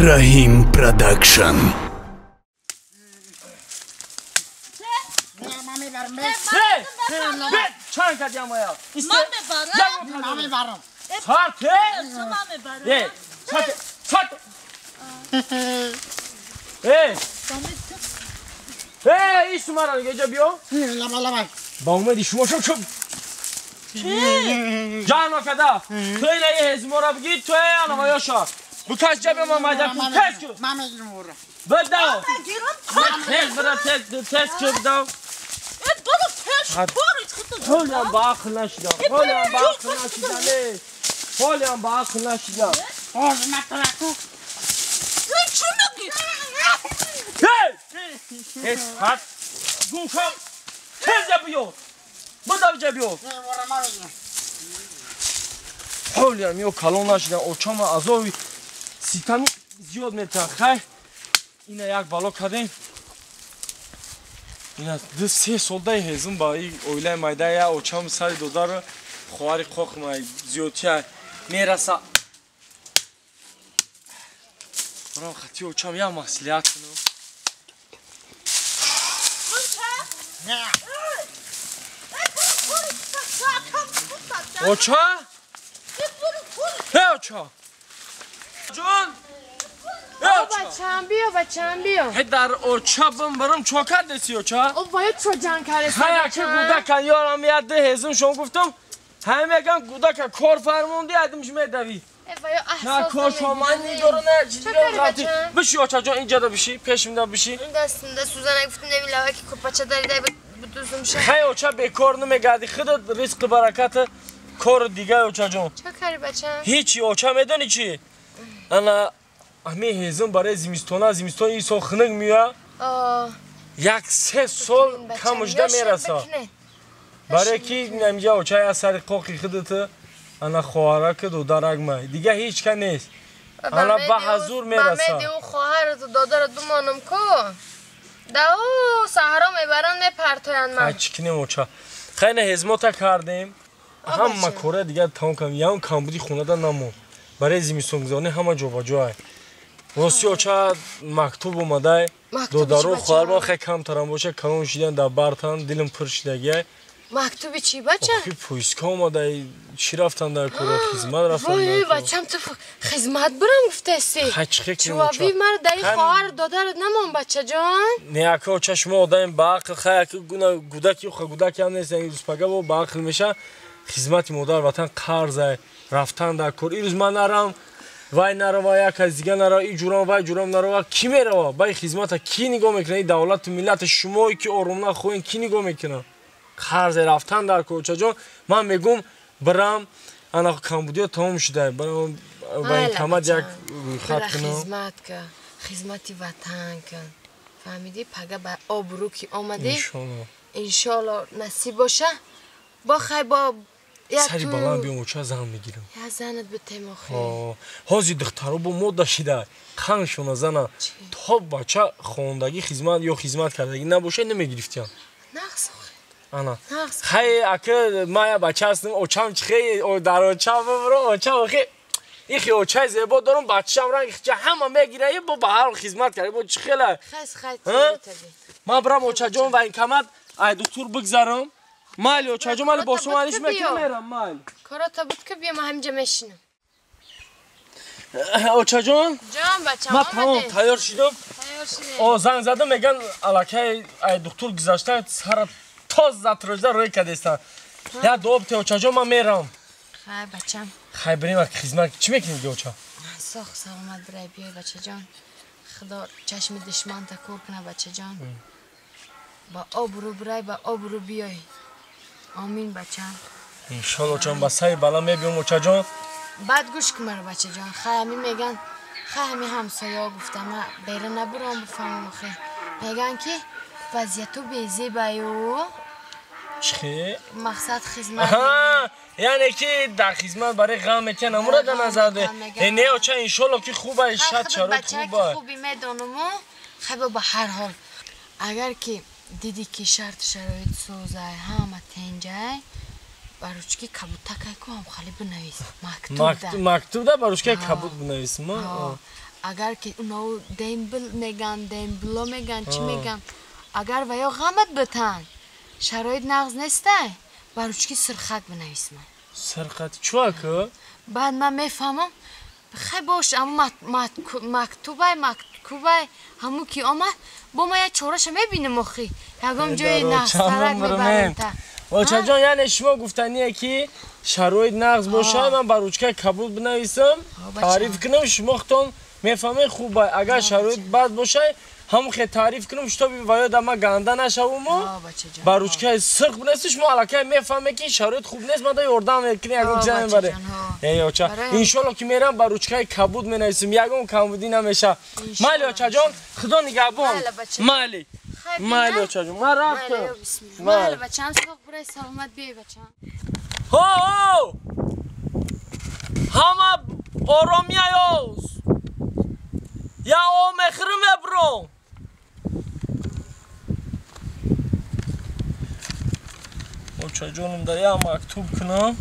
Раҳим Продакшн. Чанд кардиам ая? Ман мебарам. Сарте? Ман мебарам. Э, сарте, сарте. Э! Э, ис мара ҷа биё. Лаба лаба. Ба умеди шумо шум шум. Чӣ? Ҷано када. Ту ила ҳезмора бигӣ, ту анаваёша. Букаш ҷа биё, ман майда кун. Тез ку. Ман мегирам ура. Бидав. Мегирам. Тез бира, тез, тез ку бидав. Э, бара тез кори худто. Ҳолиам ба ақл нашидам. Ҳолиам ба ақл нашидам. Ҳолиам ба ақл нашидам. Ҳозир матраку. Чӣ мегӣ? Эй! Ҳеч фарқ. Гум шав. Тез ҷа биё. Бидав ҷа биё. Ҳолиам ё калон нашидам. Очама азоби ситами зиёд метиҳад. Хай, ина як бало кардем. Ина 2-3 сол дай ҳезум ба и оилаи майда я очам сари додару хоҳари қоқма зиёдтия мераса. Барам хати очам я маслиҳат кунам. Оча? Э, оча! Ҷон! Бачам биё, бачам биё. Ҳе дар оча бим барам чо кардеси оча? О вая чо ҷанг кардеси? Ҳая ки гудака ёрам я ду ҳезум шом гуфтам, ҳай мегам гудака кор фармонди айдимш медавӣ. На кор шоман нидору на чизи ғалти. Биши оча ҷон, инҷада биши, пешимда биши. Дастимда сӯзана гуфтам неми лаваки курпача даридай будузумша. Хай оча бекор намегарди, худат ризқи бараката кори дига оча ҷон. Чо карди бачам? Ҳичи оча медони чӣ? Ана ҳамин ҳезум барои зимистона, зимистон ин сол хунук меояд. 1-3 сол камужда мераса. Барое ки инҷа оча я сари қоқи худата ана хоҳараку додарак май. Дига ҳеҷ ка нест. Ана ба ҳазур мераса. Ба меди ӯ хоҳарату додарат бимонам ку. Да ӯ саҳро мебаранд мепартоянд ман. Ай чӣ кунем оча? Хай на ҳезмота кардем. Ҳама кора дига тамом кардем. Ягон камбуди хонада намонд. Барои зимистонгузаронӣ ҳама ҷо ба ҷой. Рости оча мактуб омадай. Додару хоҳармон хеле камтарам боша, калон шидан дар бартан, дилам пур шидагиай. Мактуби чӣ бача? Охи поиска омадай, чӣ рафтан дар кора, хизмат рафтан. Вой бачам, ту хизмат бурам гуфтаси. Хай чӣ кунем оча? Чуваби мара дар хоҳар додарат намон бачаҷон. Не ака оча, шумо одами ба ақл, хай ака гуна гудаки, ха гудаки ҳам нест, рӯзпага бо ба ақл меша. Хизмати модар ватан қарзай, рафтан дар кор. Ирӯз ман нарам, вай нарава, як аз дига нарава, и ҷурам, вай ҷурам нарава, кӣ мерава? Баи хизмата кӣ нигоҳ мекунад? И давлату миллати шумое ки ором нахоҳем, кӣ нигоҳ мекунад? Қарзе рафтан дар кор очаҷон. Ман мегӯм бирам, ана камбудиё тамом шуда, барам ба ин камат як рӯйхат кунам. Хизмат кун, хизмати ватан кун. Фаҳмидӣ? Пага ба обрӯ ки омадӣ, иншоалло насиб боша. Бо хай бо сари баланд биём оча, зан мегирам. Я занат битем охи. Ҳозир духтаро бо мода шида, қаншона зана. То бача хондагӣ хизмат ё хизмат кардагӣ набоша намегирифтиям. Нағз охи. Ана. Хай ака ман я бача ҳастам, очам чихе дар оча бибро, оча охи. Ихи очаи зебо дорам, бачаам ранги хича ҳама мегира, бо ба ҳар хизмат карда, бо чихела. Хас хай. Ман бирам очаҷон ва ин камат ай духтур бигзарам. Майли очаҷон, майли босум алиш мекунам, мерам, майли. Корота буд ки биё, ман ҳаминҷа мешинам. Очаҷон? Ҷон бачам, ман тамом тайёр шидам. Тайёр шидем. О занг задам, меган аллакай ай духтур гузашта, сара тоз затрожда рӯй кардестан. Я дуо бите очаҷон, ман мерам. Хай бачам. Хай бирем ак хизмат. Чӣ мекунӣ дига оча? Сох саломат бирай биёй бачаҷон. Худо чашми душманта кор куна бачаҷон. Ба обрӯ бирай, ба обрӯ биёй. Амин бачам. Иншолло очам, ба сари бала мебиём очаҷон. Баъд гӯш кун маро бачаҷон. Хай ҳамин меган, хай ҳамин ҳамсояҳо гуфтам, ман бера набурам бифаҳмам охе. Меган ки вазъияту безебаю. Чӣ? Мақсад хизмат. Яъне ки дар хизмат барои ғам метиҳан, амура дар назар де. Не оча, иншолло ки хуба, шад шароит хуба. Хуби медонуму, хай ба ҳар ҳол. Агар ки дидӣ ки шарту шароит созай, ҳама тенҷай, ба ручки кабутакай ку ҳам хали бинавис. Мактубда. Мактубда ба ручкаи кабут бинависм. Агар ки уно дембл меган, дембло меган, чӣ меган? Агар ва ё ғамат битан, шароит нағз нестай, ба ручки сирхак бинавис ман. Сирхат чӣ ака? Баъд ман мефаҳмам, хай бош, аммо мактубай, мактубай, ҳамун ки омад, бо ман як чораша мебинам охи. Ягон ҷои нағзтарак мебарем та. Очаҷон, яъне шумо гуфтание ки шароит нағз бошад, ман ба ручкаи кабуд бинависам, таъриф кунам, шумо худтон мефаҳмед хуб. Агар шароит бад бошад, ҳамон хе таъриф кунам, шитоби ва ёда ма ганда нашавуму ба ручкаи сирх бинависам, шумо аллакай мефаҳмед ки шароит хуб нест, ман да ёрдам мекунӣ, ягон чиза мебаред. Эй оча, иншолло ки мерам ба ручкаи кабуд менависам, ягон камбудӣ намешавад. Майли очаҷон, худо нигаҳбон. Майли. Майли очаҷон, ман рафтам. Майли бачам, соғ бурай, саломат биёй бачам. Ҳо, ҳама оромияёз. Я о мехрим мебром. Очаҷонум да я мактуб кунам.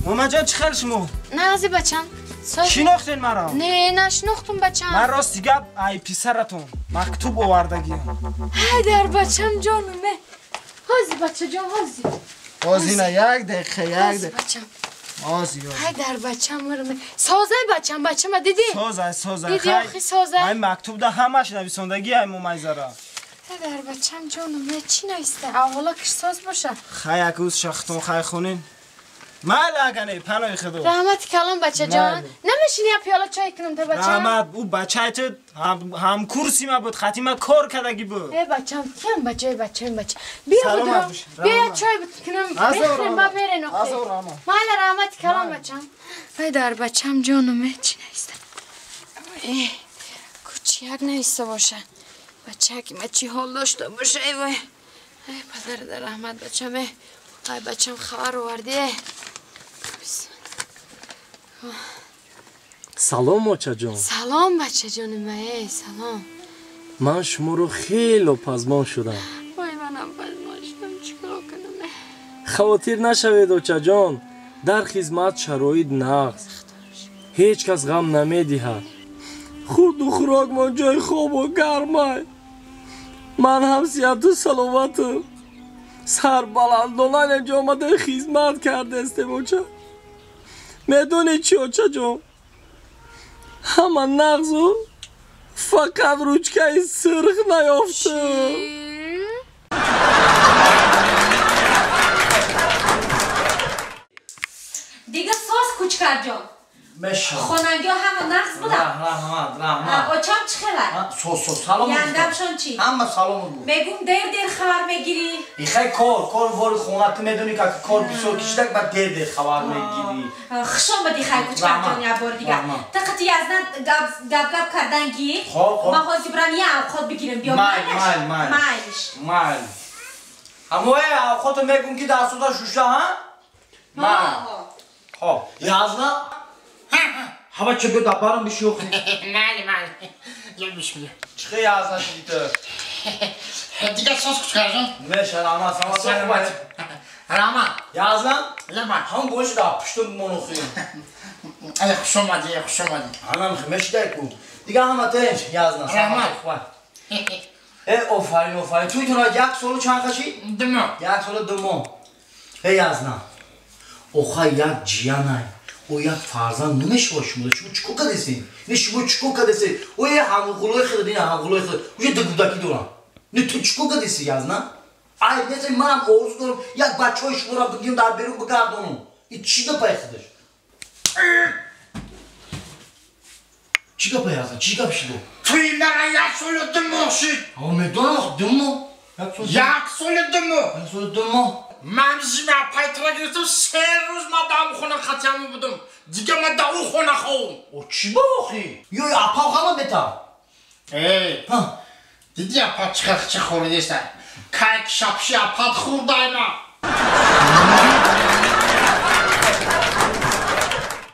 Мамаҷон, чӣ хел шумо? Нази бачам. Шинохтен маро? Не, нашинохтум бачам. Ман рости гап ай писаратон мактуб овардагиам. Ҳай дар бачам ҷонум. Ҳози бачаҷон, ҳози. Ҳози на як дақиқа, як дақиқа. Бачам. Ҳози. Ҳай дар бачам мурм. Созай бачам, бачама дидӣ? Созай, созай. Дидӣ охи созай. Ай мактуб да ҳамаш нависондагӣ ай момайзара. Ҳай дар бачам ҷонум, чӣ нависта? Аввало киш соз боша. Хай акӯз шахтон хай хонин. Майли агане, панои худо. Раҳмати калон бачаҷон. Намешини я пиёла чой кунам та бачам? Раҳмат, ӯ бачаи ту ҳамкурси ма буд, хати ма кор кардагӣ буд. Э бачам, киям бачаи бачаи бача. Биё будро. Биё чой кунам. Бихӯрем ба берен охи. Майли раҳмати калон бачам. Вай дар бачам ҷонум, чӣ нависта? Кучи як нависта боша. Бачаки ма чӣ ҳол дошта боша, эй вой. Эй падар дар раҳмат бачам, э. Ай бачам хабар оварди. Салом очаҷон. Салом бачаҷони ма, эй салом. Ман шуморо хело пазмон шудам. Вой, манам пазмон шудам, чӣ кор кунам? Хавотир нашавед очаҷон, дар хизмат шароит нағз. Ҳеҷ кас ғам намедиҳад. Хурду хӯрокмон ҷои хобу гармай. Ман ҳам сиҳату саломатам. Сарбаландона инҷо омада хизмат кардестем оча. Медонӣ чӣ очаҷон? Ҳама нағзу фақат ручкаи сирх наёфтам. Дига соз кучкарҷон. Хонангиҳо ҳама нағз буданд? Раҳмат, раҳмат. Очам чӣ хелай? Соз, соз, салом. Яндамшон чӣ? Ҳама салом буд. Мегум дер дер хабар мегирӣ. Ихай кор, кор вори хона ту медонӣ ки кор бисёр кишидак ба дер дер хабар мегирӣ. Хуш омадӣ хай кучкарҷон як бор дигар. Та қати яздан гап гап кардан гӣ. Ман ҳозир бирам як авқот бигирам биё. Майл, майл, майл. Майлиш. Майл. Ҳамое авқото мегум ки дастуда шуша, ҳа? Майл. Хоб, язна ҳама чӣ бё дабарам бишӯхӣ. Майли, майли. Я бисмилла. Чӣ язна шидӣ ту? Дига соз кучкарҷон. Меша, раҳмат, саломат. Раҳмат. Язна? Лаба. Ҳам бош да пуштум бимонохӣ. Ай хуш омадӣ, хуш омадӣ. Ҳамам мешидай ку. Дига ҳама тинч, язна. Раҳмат. Э, офарин, офарин. Туй туна як солу чанд қашӣ? 2 моҳ. Як солу 2 моҳ. Э, язна. Охай як ҷиянай. О як фарзанд намешавад шумо. Шумо чӣ кор кардесед? Не шумо чӣ кор кардесед? О я ҳамғулои худ, ин ҳамғулои худ. Уже ду гудаки дорам. Не ту чӣ кор кардеси язна? Ай неси манам орзу дорам як бачаҳои шуморо бигирам дар берун бигардонам. И чӣ гапай худаш? Чӣ гапай язна? Чӣ гап шуд? Туи мара як солу ду моҳ шуд. О медонам ду моҳ. Як солу ду моҳ. Як солу ду моҳ. Ман зима пайтра гирифтам, се рӯз ман дар ҳамон хона қатиамон будам. Дига ман дар ӯ хона ховум. О чӣ ба охи? Ё апам хама бета. Эй, диди апа чӣ хел чӣ хӯридеста? Кайк шапши апат хӯрдай ман.